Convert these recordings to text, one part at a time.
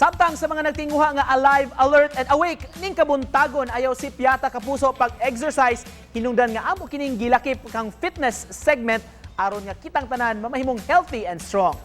Samtang sa mga nagtinguha nga alive, alert and awake ning kabuntagon, ayaw sipyata, kapuso, pag-exercise, hinungdan nga amo kining gilakip kang fitness segment aron nga kitang tanan mamahimong healthy and strong.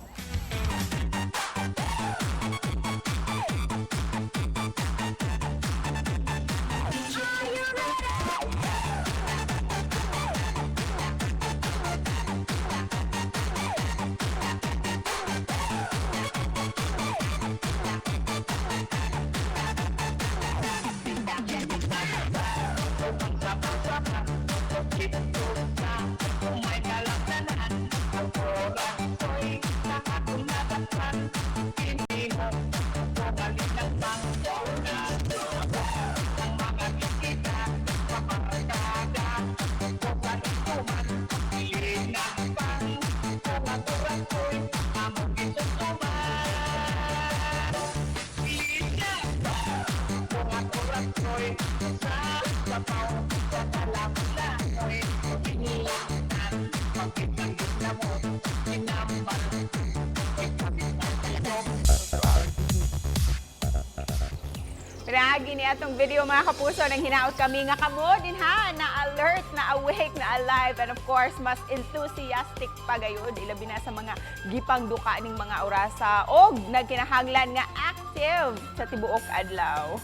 Pinaagi ni atong video, mga kapuso, nang hinaot kami nga kamo din ha na alert, na awake, na alive and of course mas enthusiastic pa gayud, ilabi na sa mga gipangduka ning mga orasa og nagkinahanglan nga active sa tibuok adlaw.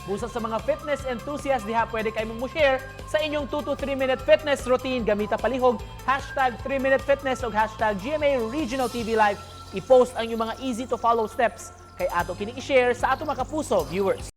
Busa sa mga fitness enthusiasts diha, pwede kayo mo share sa inyong 2 to 3 minute fitness routine. Gamita palihog #3MinuteFitness o #GMARegionalTVLive. I-post ang inyong mga easy to follow steps kay ato kini i-share sa ato mga kapuso viewers.